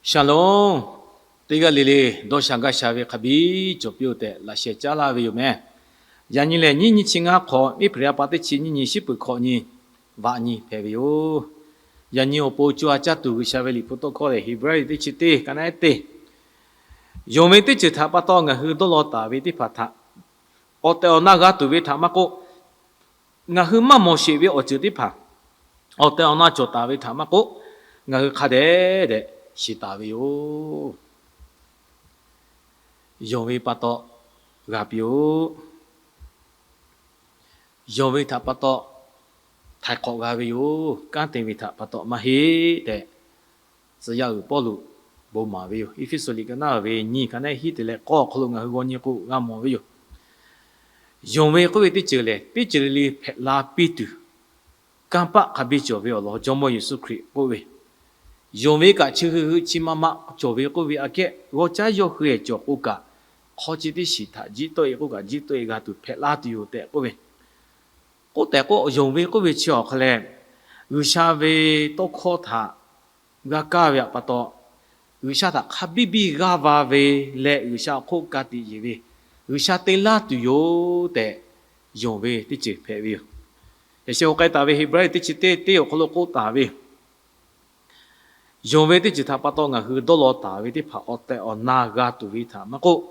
Shalom. Teˇ g'aˇ le le dawˇ sha gaˇ sha ve hk'a biˇ cawˬ piˇ-oˆ tehꞈ laꞈ sheh caˉ laˇ ve yoˬ meh. Yaꞈ nyi lehˬ, nyiˇ nyiˇ chi ngaˇ hk'awꞈ, April ha pa teˇ chi nyiˇ nyi shiˉ peuˬ hkawꞈ nyi vaꞈ nyi hpehꞈ ve yoˬ. Yaꞈ nyi awˬ pon co ha caˇ tuˬ G'uiˬsha ve Liꞈ hpu tawˇ hkawˇ lehˬ, Heˍbrehˇ teˇ chi teˇ ka naˉ teˇ, yonˍ ve teˇ ceuˬ htaꞈ pa taw ngaˬ hui dawˇ law taˍ ve teˇ hpaˍ htaꞈ awˬ tehˬ awˬ na g'a tuˬ ve htaꞈ maˇ k'oˆ, ngaˬ hui maˇ mawˬ sheˍ ve awˬ ceuˬ teˇ hpaˍ awˬ tehˬ awˬ na cawˬ taˍ ve htaꞈ maˇ k'oˆ, ngaˬ hui hk'a dehꞈ dehꞈ shiˍ taˍ ve yoˬ. Yonˍ ve pa taw g'a piˇ-oˆ. Yonˍ ve htaꞈ pa taw htaiˍ hk'awꞈ g'a ve yoˬ. Kanˉ te ve htaꞈ pa taw maˇ heˆ tehꞈ, tcuh yaˇ uiˍ Pawˇluꞈ bon maˍ ve yoˬ. Eˇfeˇsuꞈ liꞈ ka naˉ ve nyiˇ ka naˉ hiˉ te leh k'awˇ awˬ hk'aw lo ngaˬ hui g'aw nyi k'o g'a mawˬ ve yoˬ. Yonˍ ve k'oˆ ve teˇ ceuˬ lehˬ, teˇ ceuˬ le le hpehꞈ la piˇ tuˬ, kanˇ paˆ hk'a biˇ cawˬ ve awˬ lawn Jawˇmawˇ Yeˍsuˆ Hkriꞈ k'oˆ ve, yonˍ ve kaꞈ chi hui hui chi ma ma cawˬ ve k'oˆ ve aꞈ kehˉ, g'awˇ caˉ yawˇ hui-ehˍ cawˬ k'o kaꞈ, hk'aw chi teˇ shiˍ htaꞈ jiˆ tawˆ-e k'oˆ kaꞈ, jiˆ tawˆ-e g'a tuˬ hpehꞈ laˇ tuˬ yoˬ tehꞈ k'oˆ ve. K'oˆ tehꞈ k'o, yonˍ ve k'oˆ ve chi awˬ hk'a lehˬ, G'uiˬsha ve tawˇ hkawˇ htaꞈ g'a kaˇ ve htaꞈ pa taw, G'uiˬsha htaꞈ hk'a biˇ biˇ g'aˇ va ve leh G'uiˬsha awˬ hk'oˆ ka tiꞈ yeˬ ve, G'uiˬsha te laˇ tuˬ yoˬ tehꞈ, yonˍ ve teˇ ceuˬ hpehꞈ ve yoˬ. Yaꞈ sheh k'ai taˍ ve Heˍbrehˇ teˇ chi teˇ teˇ awˬ hk'aw lo k'oˆ taˍ ve, yonˍ ve teˇ ceuˬ htaꞈ pa taw ngaˬ hui dawˇ law taˍ ve teˇ hpaˍ awˬ tehˬ awˬ na g'a tuˬ ve htaꞈ maˇ k'oˆ,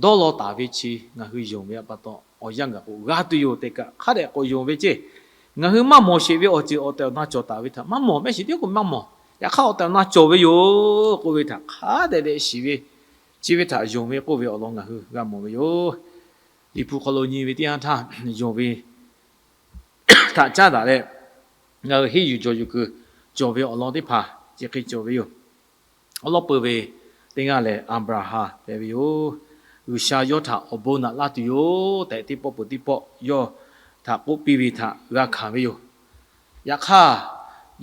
dawˇ law taˍ ve chi ngaˬ hui yonˍ ve htaꞈ pa taw awˬ yanˇ gaˬ k'o g'a tuˬ yoˬ tehꞈ kaꞈ hk'a dehꞈ k'awꞈ yonˍ ve ceˇ. Ngaˬ hui maˇ mawˬ sheˍ ve awˬ ceuˬ awˬ tehˬ awˬ na cawˬ taˍ ve htaꞈ maˇ mawˬ, mehˆ shiˍ tiˉ k'o maˇ mawˬ. Yaꞈ hk'aˇ awˬ tehˬ awˬ na cawˬ ve yoˬ k'oˆ ve htaꞈ hk'a dehꞈ dehꞈ shiˍ ve, chi ve htaꞈ yonˍ ve k'oˆ ve awˬ lawn ngaˬ hui g'a mawˬ ve yoˬ. Liꞈ hpu hk'aw lo nyi ve teˇ yanˇ htaˇ, yonˍ ve htaꞈ caˉ daꞈ leh, ngaˬ hui henˇ yuˬ jawˬ yuˬ kuiˬ cawˬ ve awˬ lawn teˇ hpaˍ chi hk'e cawˬ ve yoˬ. Awˬ lawn peuˬ ve teˇ g'aˇ lehˬ, Aˍbraˍhanˍ hpehꞈ ve yoˬ. G'uiˬsha yawˇ htaꞈ awˬ bon naꞈ laˇ tuˬ yoˬ tehꞈ, teˇ pawˆ peuˬ teˇ pawˆ yawˇ htaꞈ k'oˆ piˇ ve htaꞈ g'a hkanˍ ve yoˬ. Yaꞈ hk'aˇ,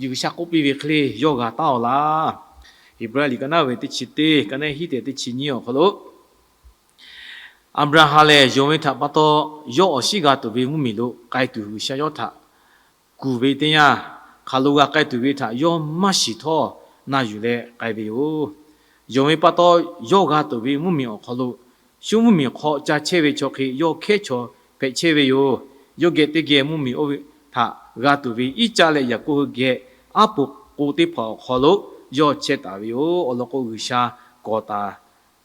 G'uiˬsha k'oˆ piˇ ve hk'e le yawˇ g'a taˉ-aw laˇ. Heˍbrehˇ liꞈ ka naˉ ve teˇ chi teˇ ka naˉ hiˉ te teˇ chi nyiˇ awˬ hk'aw lo, Aˍbraˍhanˍ lehˬ yonˍ ve htaꞈ pa taw, yawˇ awˬ shinˉ g'a tuˬ ve mvuhˇmiˬ lo k'ai tuˬ G'uiˬsha yawˇ htaꞈ kuˬ ve teˇ yanˇ, hk'aˬ lo g'a k'ai tuˬ ve htaꞈ yawˇ maˇ shiˍ htawˇ na yuˬ leh k'ai ve yoˬ. Yonˍ ve pa taw, yawˇ g'a tuˬ ve mvuhˇmiˬ awˬ hk'aw lo, shu mvuhˇmiˬ hk'aw ca chehˇ ve chaw hk'e yawˇ hkehˉ chaw hpehꞈ chehˇ ve yoˬ. Yawˇ geh teˇ geh mvuhˇmiˬ oˇ ve htaꞈ g'a tuˬ ve Iˉcaˆ leh Yaˍkoˆ hui geh aˉ po k'o teˇ hpaˍ awˬ hk'aw lo yawˇ chehˇ taˍ ve yoˬ. Awˬ lawn k'o, G'uiˬsha kawˬ taˍ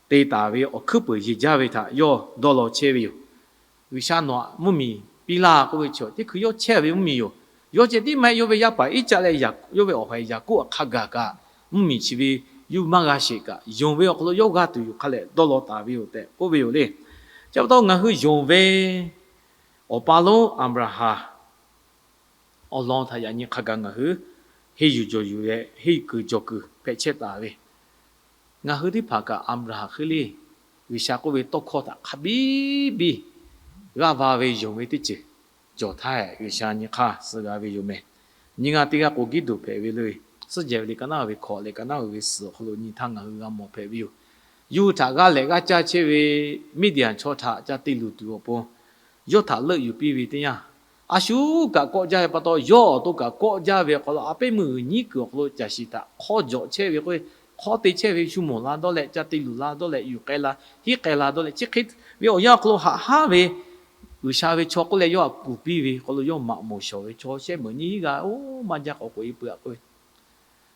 te taˍ ve awˬ hkuiˉ peuˬ yeˬ jaˇ ve htaꞈ yawˇ dawˇ law chehˇ ve yoˬ. G'uiˬsha nawˬ htaꞈ mvuhˇmiˬ piˇ laˇ k'oˆ ve chi teˇ hkui yawˇ chehˇ ve mvuhˇmiˬ yoˬ. Yawˇ ceh tiˉ maˇ heˆ, yawˇ ve yaˇ paˍ Iˉcaˆ leh yawˇ ve awˬ haiˬ Yaˍkoˆ htaꞈ hk'a gaˬ kaꞈ, mvuhˇmiˬ chi ve yuˇ maˇ g'a sheˍ kaꞈ, yonˍ ve awˬ hk'aw lo yawˇ g'a tuˬ yoˬ hk'a leh dawˇ law taˍ ve yoˬ tehꞈ k'oˆ ve yoˬ le. Chi pa taw ngaˬ hui yonˍ ve awˬ pa lonˉ Aˍbraˍhanˍ awˬ lawn htaꞈ yaꞈ nyi hk'a gaˬ ngaˬ hui henˇ yuˬ jawˬ yuˬ leh henˇ kuiˬ jawˬ kuiˬ hpehꞈ chehˇ taˍ ve, ngaˬ hui teˇ hpaˍ kaꞈ Aˍbraˍhanˍ hk'e le, G'uiˬsha k'oˆ ve tawˇ hkawˇ htaꞈ hk'a biˇ biˇ g'aˇ va ve yonˍ ve teˇ ceuˬ cawˬ htaˇ, G'uiˬsha nyi hk'aˇ suh g'a ve yoˬ meh. Nyi ngaˬ teˇ g'aˇ k'o Giˇdoˍ hpehꞈ ve le. Suhˉ jehˬ ve le ka naˉ ve hkawꞈ leh ka naˉ ve suhˍ awˬ hk'aw lo nyi htaˇ ngaˬ hui g'a mawˬ hpehꞈ ve yoˬ. Yawˇ hui htaꞈ g'aˇ lehꞈ g'aˇ caˇ chehˇ ve Miˇdiˍanˍ chaw htaꞈ ca te luˬ tuˬ awˬ pon yawˇ htaꞈ leuˆ yuˬ piˇ ve teˇ yanˇ, a shu kaꞈ kawˆ jaˇ ve pa taw, yawˇ awˬ to kaꞈ kawˆ jaˇ ve awˬ hk'aw lo a pehˉ meuˇ g'uiˬ nyiˉ kuiˬ awˬ hk'aw lo caˬ shiˍ htaꞈ hk'awˇ jawꞈ chehˇ ve k'o, hk'awˇ te chehˇ ve shu mawˬ la dawˇ leh ca te luˬ la dawˇ leh yuˬ k'ai la hiˉ k'ai la dawˇ leh chi hk'e ve awˬ yanˇ awˬ hk'aw lo haꞈ haˉ ve G'uiˬsha ve chaw k'oˆ leh yawˇ htaꞈ kuˬ piˇ ve k'aw lo yawˇ maꞈ mawˬ shawˍ ve chaw shehˆ meuꞈ nyiˇ g'aˇ oˇ maˇ jaˇ k'awꞈ k'oꞈ e peuˬ a k'oˆ ve.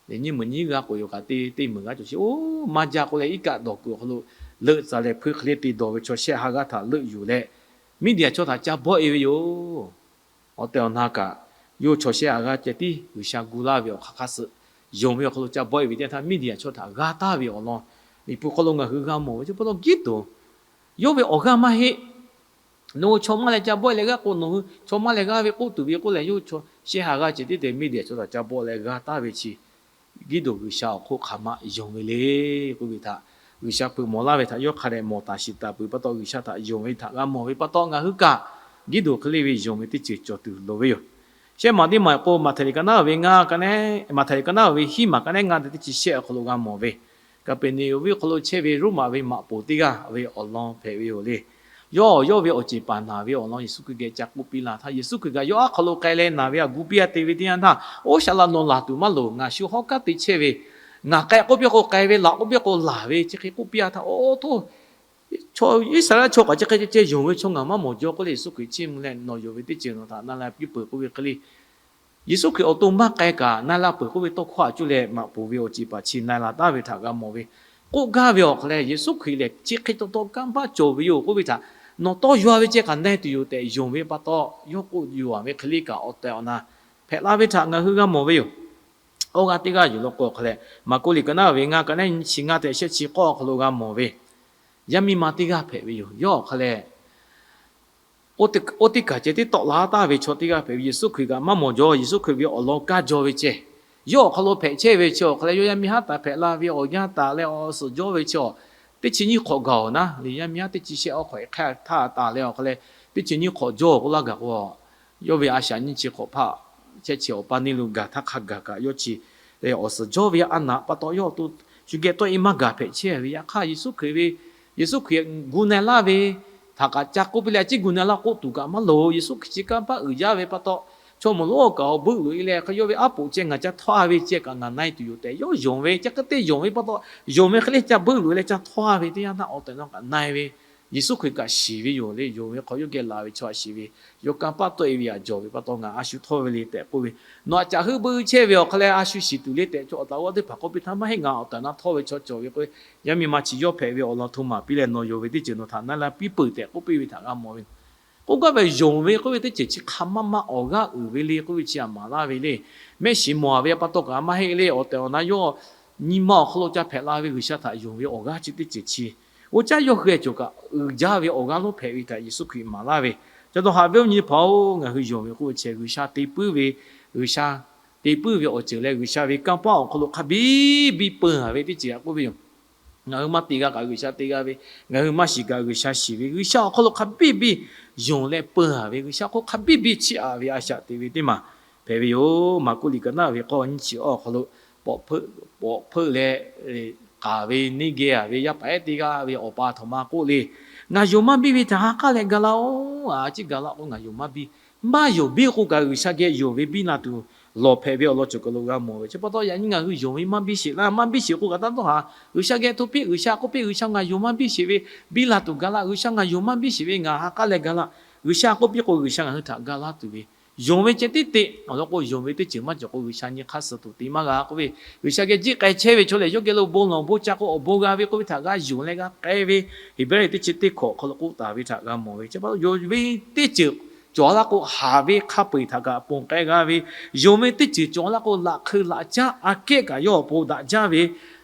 Leh nyiˇ meuꞈ nyiˇ g'aˇ k'oꞈ yoˬ kaꞈ te teˇ meuꞈ g'aˇ cawˬ sheˍ oˇ maˇ jaˇ k'oˆ leh iˉ kaˆ dawˬ kuiˬ awˬ hk'aw lo leuˆ tcuh leh hpuiˇ hk'e le te dawˬ ve chaw shehˆ ha g'aˇ htaꞈ leuˆ yuˬ leh Miˇdiˍanˍ chaw htaꞈ ca bawˆ e ve yoˬ. Awˬ tehˬ awˬ na kaꞈ yawˇ chaw shehˆ ha g'aˇ ceh tiˉ G'uiˬsha gu laˇ ve awˬ hk'aˇ hk'aˇ suh yonˍ ve awˬ hk'aw lo ca bawˆ e ve teˇ yanˇ htaˇ Miˇdiˍanˍ chaw htaꞈ g'a taˍ ve awˬ lawn Liꞈ hpu hk'aw lo ngaˬ hui g'a mawˬ ve chi pa taw Giˇdoˍ yawˇ ve awˬ g'aˇ maˇ heˆ. Nawˬ hui chaw maˇ leh ca bawˆ e leh g'aˇ k'o, nawˬ hui chaw maˇ leh g'aˇ ve k'oˆ tuˬ ve k'oˆ leh yawˇ hui chaw shehˆ ha g'aˇ ceh tiˉ te Miˇdiˍanˍ chaw htaꞈ ca bawˆ leh g'a taˍ ve chi Giˇdoˍ G'uiˬsha awˬ hk'oˆ hk'aˬ ma yonˍ ve le k'oˆ ve htaꞈ G'uiˬsha hpeuꞈ mawˬ laˇ ve htaꞈ yawˇ hk'a dehꞈ mawˬ taˍ shiˍ taˍ peuˬ pa taw, G'uiˬsha htaꞈ yonˍ ve htaꞈ g'a mawˬ ve pa taw, ngaˬ hui kaꞈ Giˇdoˍ hk'e le ve yonˍ ve teˇ ceuˬ cawˬ tuˬ loˍ ve yoˬ. Shehˆ maˬ teˇ maˬ k'o, Maꞈhtehˍ liꞈ ka naˉ ve ngaˇ ka neˉ, Maꞈhtehˍ liꞈ ka naˉ ve hiˉ maˬ ka neˉ ngaˇ te teˇ chi shehˆ awˬ hk'aw lo g'a mawˬ ve, Kaˍpeˍneˍonˍ venˇ hk'aw lo chehˇ ve Roˉmaꞈ ve maꞈ poˍ teˇ g'aˇ ve awˬ lawn hpehꞈ ve yoˬ le. Yawˇ yawˇ ve awˬ ceˬ paˍ naˬ ve awˬ lawn Yeˍsuˆ Hkriꞈ geh ca k'oˆ piˇ la htaˇ, Yeˍsuˆ Hkriꞈ kaꞈ yawˇ aˉ hk'aw lo k'ai leh naˬ ve htaꞈ gu piˇ a te ve teˇ yanˇ htaˇ, Oˇ shaˍ laꞈ, nawˬ laˬ tuˬ maˇ loˍ. Ngaˬ shu hawˉ kanˉ te chehˇ ve Ngaˬ k'ai k'oˆ piˇ k'o k'ai ve, laˬ k'oˆ piˇ k'o laˬ ve, chi hk'e k'oˆ piˇ a htaˇ, oˇ htoˇ, Iˉsaˍreˍlaˆ chaw kaꞈ chi hk'e ceh ceh yonˍ ve chaw ngaˬ maˇ mawˬ jaw k'oˆ leh, Yeˍsuˆ Hkriꞈ chiˇ mvuh leh, Nawˬ yonˍ ve teˇ ceuˬ nawˬ htaꞈ na la piˇ peuˬ k'oˆ ve hk'e le. Yeˍsuˆ Hkriꞈ awˬ to maˇ k'ai kaꞈ na la peuˬ k'oˆ ve tawˇ hkawˇ a cuˇ leh maꞈ poˍ ve awˬ ceˬ paˍ chi na la taˍ ve htaꞈ g'a mawˬ ve, k'oˆ gaˇ ve awˬ hk'aw leh, Yeˍsuˆ Hkriꞈ lehˬ chi hk'e taw taw kanˇ paˆ cawˬ ve yoˬ k'oˆ ve htaꞈ nawˬ tawˇ yaw ve ceh kaꞈ na tuˬ yoˬ tehꞈ yonˍ ve pa taw, yawˇ k'oˆ yuˬ a ve hk'e le kaꞈ awˬ tehˬ awˬ na hpehꞈ la ve htaꞈ ngaˬ hui g'a mawˬ ve yoˬ. Awˇ g'aˇ teˇ g'aˇ yuˬ law k'o hk'aw leh, Maˍkuˆ liꞈ ka naˉ ve ngaˇ ka naˉ nyi chi ngaˇ tehꞈ shehˆ chi k'awˇ awˬ hk'aw lo g'a mawˬ ve, yaˇ miˇ ma teˇ g'aˇ hpehꞈ ve yoˬ. Yawˇ awˬ hk'aw leh oˇ teˇ kaˬ ceh tiˉ tawˆ la taˍ ve chaw teˇ g'aˇ hpehꞈ ve, Yeˍsuˆ Hkriꞈ kaꞈ maˇ mawˬ jaw, Yeˍsuˆ Hkriꞈ ve awˬ lawn kaˇ jaw ve ceh, yawˇ awˬ hk'aw lo hpehꞈ chehˇ ve chi awˬ hk'aw leh yawˇ yaˇ miˇ haˉ taˍ hpehꞈ la ve awˬ yanˇ taˍ leh awˬ suhˍ jawˇ ve chi awˬ, teˇ chi nyiˇ hk'awꞈ gaˬ awˬ naˉ le, yaˇ miˇ haˉ teˇ chi shehˆ awˬ hk'awꞈ hk'aˇ htaˇ taˍ leh awˬ hk'aw leh, teˇ chi nyiˇ hk'awꞈ jawˇ k'oˆ laˇ gaˬ k'o, yawˇ ve a shaꞈ nyiˇ chi hk'awꞈ hpaˆ shehˆ chi awˬ pa neˇ lo gaˬ htaˇ hk'a gaˬ kaꞈ yawˇ chi leh awˬ suhˍ jawˇ ve a naꞈ pa taw yawˇ awˬ to shu geh tawˆ e maˇ gaˬ hpehꞈ chehˇ ve. Yaꞈ hk'aˇ Yeˍsuˆ Hkriꞈ ve, Yeˍsuˆ Hkriꞈ gu na laˇ ve htaꞈ kaꞈ ca k'oˆ piˇ leh a ciˉ gu na laˇ k'oˆ tuˬ kaꞈ maˇ loˍ. Yeˍsuˆ Hkriꞈ chi kanˇ paˆ uiˍ jaˇ ve pa taw, chaw mawˬ lonˉ awˬ kaꞈ awˬ beuˆ loꞈ e leh hk'e yawˇ ve aˉ poꞈ ceh ngaˬ ca htawˇ a ve ceh kaꞈ ngaˬ na e tuˬ yoˬ tehꞈ yawˇ yonˍ ve, ca hk'e te yonˍ ve pa taw, yonˍ ve hk'e le ca beuˆ loꞈ e leh ca htawˇ a ve teˇ yanˇ htaˇ awˬ tehˬ awˬ na kaꞈ na e ve, Yeˍsuˆ Hkriꞈ kaꞈ shiˍ ve yoˬ le. Yonˍ ve hk'aw yawˇ geh laˬ ve chaw a shiˍ ve, yawˇ kanˇ paˆ tawˆ e ve yaꞈ jawˬ ve pa taw ngaˬ a shu htawˇ ve le tehꞈ k'oˆ ve, nawˬ aꞈ caꞈ heuˆ beuˆ chehˇ ve awˬ hk'aw leh a shu shiˍ tuˬ le tehꞈ chaw awˬ taˍ g'awˇ teˇ hpaˍ k'oˆ piˇ htaˇ maˇ heˆ, ngaˬ awˬ tehˬ awˬ na htawˇ ve chaw cawˬ ve k'o, yaˇ miˇ ma chi yawˇ hpehꞈ ve awˬ lawn hto maˍ piˇ leh nawˬ yonˍ ve teˇ ceuˬ nawˬ htaꞈ na la piˇ peuˬ tehꞈ k'oˆ piˇ ve htaꞈ g'a mawˬ ve. K'oˆ gaˇ ve yonˍ ve k'oˆ ve teˇ ceuˬ chi hk'a maˇ maˇ awˬ g'aˇ uiˍ ve le k'oˆ ve chi aꞈ maˍ laˇ ve le. Mehˆ shiˍ mawˬ a ve pa taw kaꞈ maˇ heˆ le. Awˬ tehˬ awˬ na yawˇ nyi ma awˬ hk'aw lo ca hpehꞈ la ve G'uiˬsha htaꞈ yonˍ ve awˬ g'aˇ chi teˇ ceuˬ chi, oˇ caˉ yawˇ hui cawˬ kaꞈ uiˍ jaˇ ve awˬ g'aˇ lonˉ hpehꞈ ve htaꞈ Yeˍsuˆ Hkriꞈ maˍ laˇ ve. Chi taw haꞈ ve awˬ nyi teˇ hpaˍ-oˬ, ngaˬ hui yonˍ ve k'oˆ ve chi G'uiˬsha te puiˉ ve, G'uiˬsha te puiˉ ve awˬ ceuˬ leh G'uiˬsha ve kanˇ paˆ awˬ hk'aw lo hk'a biˇ biˇ peu a ve teˇ ceuˬ aꞈ k'oˆ ve yoˬ. Ngaˬ hui maˇ te g'a kaꞈ G'uiˬsha te g'a ve, ngaˬ hui maˇ shiˍ kaꞈ G'uiˬsha shiˍ ve, G'uiˬsha awˬ hk'aw lo hk'a biˇ biˇ yonˍ leh peu a ve, G'uiˬsha hk'oˆ hk'a biˇ biˇ chiˇ aꞈ ve a shaꞈ te ve teˇ maˬ hpehꞈ ve yoˬ. Maˍkuˆ liꞈ ka naˉ ve k'awˇ nyiˇ chi awˬ hk'aw lo pawꞈ hpeuˆ leh k'aˍ ve neˇ geh a ve yaˇ paˍ ehˉ teˇ g'aˇ ve awˬ pa htoꞈ ma k'oˆ le, Ngaˬ yonˍ maˇ biˇ ve htaꞈ ha k'aˉ leh ga laˇ-oˬ. A ciˉ ga laˇ k'o ngaˬ yonˍ maˇ biˇ. Maˇ yonˍ biˇ k'o kaꞈ G'uiˬsha geh yonˍ ve biˇ la tuˬ lawˬ hpehꞈ ve awˬ lawn cawˬ kaˬ lo g'a mawˬ ve. Chi pa taw yaꞈ nyi ngaˬ hui yonˍ ve maˇ biˇ sheˍ laˇ. Maˇ biˇ sheˍ k'o kaꞈ taˇ dawˇ haˍ. G'uiˬsha geh hto piˇ, G'uiˬsha k'oˆ piˇ, G'uiˬsha ngaˬ yonˍ maˇ biˇ sheˍ ve, biˇ la tuˬ ga laˇ. G'uiˬsha ngaˬ yonˍ maˇ biˇ sheˍ ve, ngaˬ ha k'aˉ leh ga laˇ. G'uiˬsha k'oˆ piˇ k'o G'uiˬsha ngaˬ hui htaꞈ ga laˇ tuˬ ve, yonˍ ve ceh tiˉ te. Awˬ lawn k'o yonˍ ve teˇ ceuˬ maˇ cawˬ k'o G'uiˬsha nyi hk'aˇ suh tuˬ te maˇ g'a k'oˆ ve, G'uiˬsha geh jiˆ k'ai chehˇ ve chaw lehˬ yawˇ geh lo bon lawˬ bon ca k'o awˬ bon g'a ve k'oˆ ve htaꞈ g'a yonˍ leh g'a k'ai ve. Heˍbrehˇ teˇ chi teˇ hkawꞈ hk'aw lo k'oˆ taˍ ve htaꞈ g'a mawˬ ve. Chi pa taw yonˍ ve teˇ ceuˬ cawˬ laˇ k'o haˍ ve hk'a peu-eˬ htaꞈ kaꞈ ponˬ k'ai g'a ve, yonˍ ve teˇ ceuˬ cawˬ laˇ k'o laꞈ hk'eu laꞈ caˉ aꞈ kehˉ kaꞈ yawˇ awˬ pon daꞈ jaˇ ve,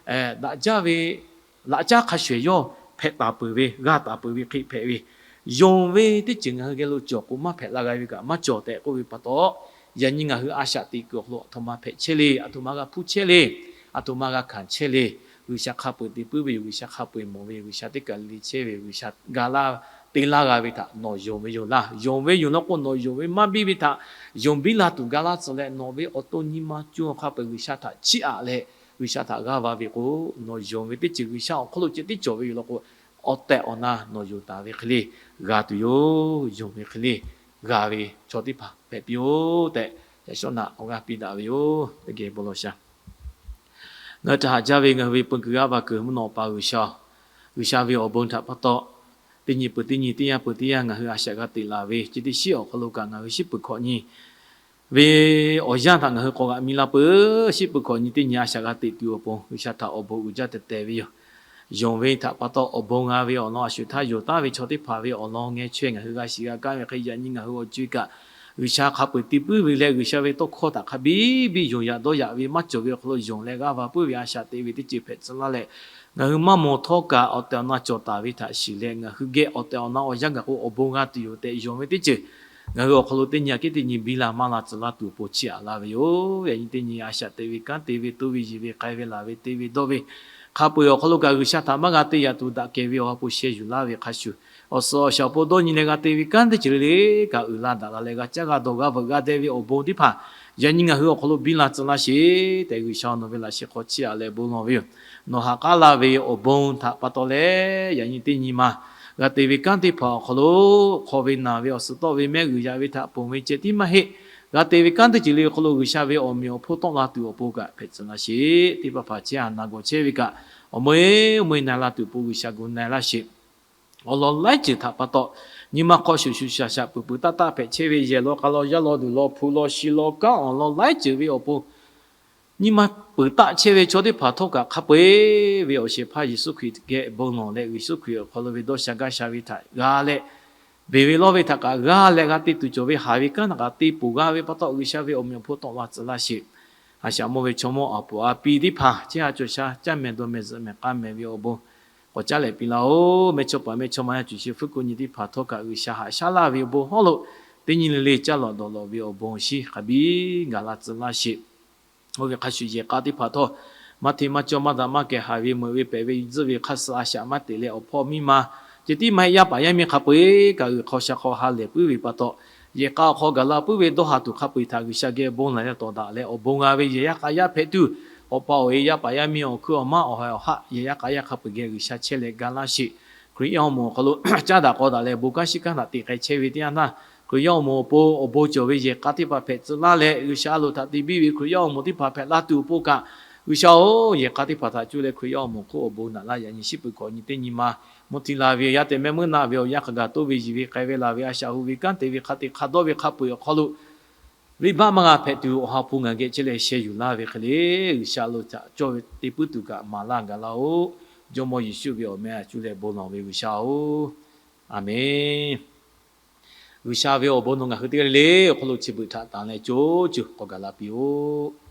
daꞈ jaˇ ve laꞈ caˉ hk'a shuˍ eˬ yawˇ hpehꞈ taˍ peuˬ ve, g'a taˍ peuˬ ve hk'e hpehꞈ ve. Yonˍ ve teˇ ceuˬ ngaˬ hui geh lo cawˬ k'o maˇ hpehꞈ la g'a ve kaꞈ maˇ cawˬ tehꞈ k'oˆ ve pa taw, yaꞈ nyi ngaˬ hui a shaꞈ teꞈ kuiˬ awˬ hk'aw lo aˬ htoꞈ ma hpehꞈ chehˇ le, aˬ htoꞈ ma g'a hpuˇ chehˇ le, aˬ htoꞈ ma g'a hkanˍ chehˇ le. G'uiˬsha hk'a peu-eˬ te puiˉ ve yoˬ. G'uiˬsha hk'a peu-eˬ mawˬ ve yoˬ. G'uiˬsha teˇ kaˬ le chehˇ ve yoˬ. G'uiˬsha ga laˇ te laˇ g'a ve htaꞈ nawˬ yonˍ ve yoˬ laˇ. Yonˍ ve yoˬ law k'o nawˬ yonˍ ve maˇ biˇ ve htaꞈ yonˍ biˇ la tuˬ ga laˇ tcuh leh nawˬ ve awˬ to nyi ma co hk'a peu-eˬ G'uiˬsha htaꞈ chiˇ aꞈ leh G'uiˬsha htaꞈ g'aˇ va ve k'o, nawˬ yonˍ ve teˇ ceuˬ G'uiˬsha awˬ hk'aw lo ceh tiˉ cawˬ ve yoˬ law k'o, awˬ tehˬ awˬ na nawˬ yonˍ taˍ ve hk'e le g'a tuˬ yoˬ. Yonˍ ve hk'e le g'a ve chaw teˇ hpaˍ hpehꞈ piˇ-oˆ tehꞈ, yaꞈ shawˉ naꞈ awˬ g'aˇ piˇ daꞈ ve yoˬ. Teˇ geh bon lawˬ sha. Ngaˬ hui htaꞈ haꞈ jaˇ ve ngaˬ hui ve peu kuiˬ g'aˇ va kuiˬ mvuhˇ naw pa G'uiˬsha-oˬ, G'uiˬsha ve awˬ bon htaꞈ pa taw teˇ nyi peuˬ teˇ nyi, teˇ yanˇ peuˬ teˇ yanˇ ngaˬ hui a shaꞈ g'a teꞈ laˬ ve, chi teˇ shiˉ awˬ hk'aw lo kaꞈ ngaˬ hui shiˉ peuˬ hkawꞈ nyi ve awˬ yanˇ htaꞈ ngaˬ hui k'awꞈ g'aꞈ mi laˇ peuˬ. Shiˉ peuˬ hkawꞈ nyi teˇ nyi a shaꞈ g'a teꞈ tuˬ awˬ pon G'uiˬsha htaꞈ awˬ bon uiˍ jaˇ teh teh ve yoˬ. Yonˍ ve htaꞈ pa taw awˬ bon g'a ve awˬ lawn a shu htaˇ yonˍ taˍ ve chaw teˇ hpaˍ ve awˬ lawn ngeh chaweh ngaˬ hui g'a shiˍ g'a kaˇ ve hk'e, yaꞈ nyi ngaˬ hui awˬ co-e kaꞈ G'uiˬsha hk'a peu-eˬ te puiˉ ve leh G'uiˬsha ve tawˇ hkawˇ htaꞈ hk'a biˇ biˇ yonˍ yaꞈ dawˇ yaꞈ ve maˇ cawˬ ve awˬ hk'aw lo yonˍ leh g'aˇ va puiˉ ve a shaꞈ teꞈ ve teˇ ceuˬ hpehꞈ tcuh laˇ leh, ngaˬ hui maˇ mawˬ htawˇ kaꞈ awˬ tehˬ awˬ na cawˬ taˍ ve htaꞈ shiˍ leh ngaˬ hui geh awˬ tehˬ awˬ na awˬ yanˇ gaˬ k'o awˬ bon g'a tuˬ yoˬ tehꞈ yonˍ ve teˇ ceuˬ ngaˬ hui awˬ hk'aw lo teˇ nyi aꞈ kehˉ teˇ nyi biˇ la maˇ la tcuh laˇ tuˬ awˬ pon chiˇ aꞈ laˇ ve yoˬ. Yaꞈ nyi teˇ nyi a shaꞈ teꞈ ve kanˉ te ve toˇ ve yiˬ ve k'ai ve laˬ ve te ve dawˇ ve hk'a peu-eˬ awˬ hk'aw lo kaꞈ G'uiˬsha htaꞈ maˇ g'a te yaꞈ tuˬ daꞈ kehˬ ve awˬ ha hpu sheh yuˬ laˇ ve hk'a shuˍ, awˬ suhˍ awˬ shaˍ awˬ pon dawˇ nyi leh g'a te ve kanˉ teˇ ceuˬ le le kaꞈ uiˍ la daꞈ la leh g'a caˉ g'a dawˬ g'a veuꞈ g'a deh ve awˬ bon teˇ hpaˍ yaꞈ nyi ngaˬ hui awˬ hk'aw lo biˇ la tcuh laˇ sheˍ tehꞈ G'uiˬsha nawˬ ve laꞈ sheh hk'aw chiˇ aꞈ leh bon lawˬ ve yoˬ. Nawˬ ha k'aˉ laˇ ve awˬ bon htaꞈ pa taw leh yaꞈ nyi teˇ nyi ma g'a te ve kanˉ teˇ hpaˍ awˬ hk'aw lo hk'aw ve naˬ ve awˬ suhˍ tawˆ ve mehˆ g'uiˬ yaꞈ ve htaꞈ ponˬ ve ceh tiˉ maˇ heˆ. g'a te ve kanˉ teˇ ceuˬ le awˬ hk'aw lo G'uiˬsha ve awˬ meꞈ awˬ hponˇ tawˆ la tuˬ awˬ pon kaꞈ hpehꞈ tcuh laˇ sheˍ. Teˇ hpaˍ hpaˍ chehˇ ha na gawˬ chehˇ ve kaꞈ, awˬ meuˇ e awˬ meuˇ e na la tuˬ awˬ pon G'uiˬsha gu na laˇ sheˍ. Awˬ lawn laiˉ ceuˬ htaꞈ pa taw, nyi ma hk'aw shuˍ shuˍ shaˍ shaꞈ peuˬ peuˬ taˇ taˇ hpehꞈ chehˇ ve, yehˬ law k'a law yaˇ law duˬ law hpu law shi law kanˉ awˬ lawn laiˉ ceuˬ ve awˬ pon nyi ma peuˬ taˆ chehˇ ve chaw teˇ hpaˍ htawˇ kaꞈ hk'a peu-eˬ ve awˬ shehˍ hpaˇ Yeˍsuˆ Hkriꞈ geh bon lawˬ leh, Yeˍsuˆ Hkriꞈ awˬ hk'aw lo ve dawˇ sha gaˇ sha ve htaꞈ g'a leh, beˬ ve lawˇ ve htaꞈ kaꞈ g'a leh, g'a te tuˬ cawˬ ve haˍ ve kanˉ htaꞈ kaꞈ te ponˬ g'a ve pa taw, G'uiˬsha ve awˬ meꞈ awˬ hponˇ tawˆ la tcuh laˇ sheˍ. A shaꞈ mawˇ ve chaw mawˇ awˬ puˍ a pi teˇ hpaˍ chehˇ ha cawˬ sha caˇ mehˍ dawˬ mehˍ zuhꞈ mehˍ k'a mehˍ ve awˬ bon k'awꞈ caˉ leh piˇ laˇ-oˬ. Mehˇchawˇ paˍ mehˇchawˇma yaˇ cuˬ chi hpuiˉ ko nyi teˇ hpaˍ htawˇ kaꞈ G'uiˬsha haꞈ shaˉ laˇ ve awˬ bon hawˉ lo teˇ nyi le le caˇ lawꞈ dawˬ lawꞈ ve awˬ bon awˬ shinˉ hk'a biˇ gaˬ la tcuh laˇ sheˍ. Oˇ ve hk'a shuˍ yehˬ k'a teˇ hpaˍ htawˇ, maˇ hteˇ maˇ cawˇ maˇ daꞈ maˇ kehˬ haˍ ve meuꞈ ve pehꞈ ve tzuhˆ ve hk'a suh a shaꞈ maˇ teꞈ leh awˬ hpawˇ miˇ ma ceh tiˉ maˇ heˆ, yaˇ paˍ yaˇ miˇ hk'a peu-eˬ kaꞈ g'uiˬ hk'aw sha hk'aw ha lehˬ puiˉ ve pa taw, yehˬ k'a awˬ hk'aw gaˬ la puiˉ ve dawˇ ha tuˬ hk'a peu-eˬ htaꞈ G'uiˬsha geh bon laiˬ leh tawˍ daꞈ leh awˬ bon g'a ve yehˬ yaˇ k'a yaˇ hpehꞈ tuˬ, awˬ pa awˬ e yaˇ paˍ yaˇ miˇ awˬ hkuiˉ awˬ maˇ awˬ ha awˬ haˆ yehˬ yaˇ k'a yaˇ hk'a peu-eˬ geh G'uiˬsha chehˇ leh ga laˇ sheˍ. Hkriꞈ yaˇ awˬ moˍ awˬ hk'aw lo caˇ daꞈ k'aw daꞈ leh bon kanˉ shiˉ kanˉ htaꞈ te k'ai chehˇ ve teˇ yanˇ htaˇ, Hkriꞈ yaˇ awˬ moˍ awˬ pon awˬ bon cawˬ ve yehˬ k'a teˇ hpaˍ hpehꞈ tcuh laˇ leh, G'uiˬsha a loˍ htaꞈ te biˇ ve Hkriꞈ yaˇ awˬ moˍ teˇ hpaˍ hpehꞈ la tuˬ awˬ pon kaꞈ, G'uiˬsha-oˬ, yehˬ k'a teˇ hpaˍ htaꞈ cuˇ leh Hkriꞈ yaˇ awˬ moˍ hk'oˆ awˬ bon naꞈ laˇ yaꞈ nyi shiˉ peuˬ hkawꞈ nyi teˇ nyi ma mvuhˇ hti la ve yaˇ tehꞈ mehˆ meuˇ naˆ ve awˬ yanˇ hk'a gaˬ toˇ ve yiˬ ve k'ai ve laˬ ve a shaꞈ hu ve kanˉ te ve hk'a te hk'a dawˇ ve hk'a peu-eˬ awˬ hk'aw lo venˇbaˆ maˇ g'a hpehꞈ tuˬ, awˬ ha hpu ngaˬ geh chehˇ leh sheh yuˬ laˇ ve hk'e le, G'uiˬsha a loˍ htaꞈ cawˇ ve te puiˉ tuˬ kaꞈ maˍ laˇ gaˬ laˇ-oˆ. Jawˇmawˇ Yeˍsuˆ ve awˬ meh a cuˇ leh bon lawˬ ve G'uiˬsha-oˬ, Aˍmenˇ. G'uiˬsha ve awˬ bon nawˬ ngaˬ hui teˇ g'aˇ le le awˬ hk'aw lo chi beuꞈ htaꞈ tanˍ leh co co k'awꞈ gaˬ la piˇ-oˆ.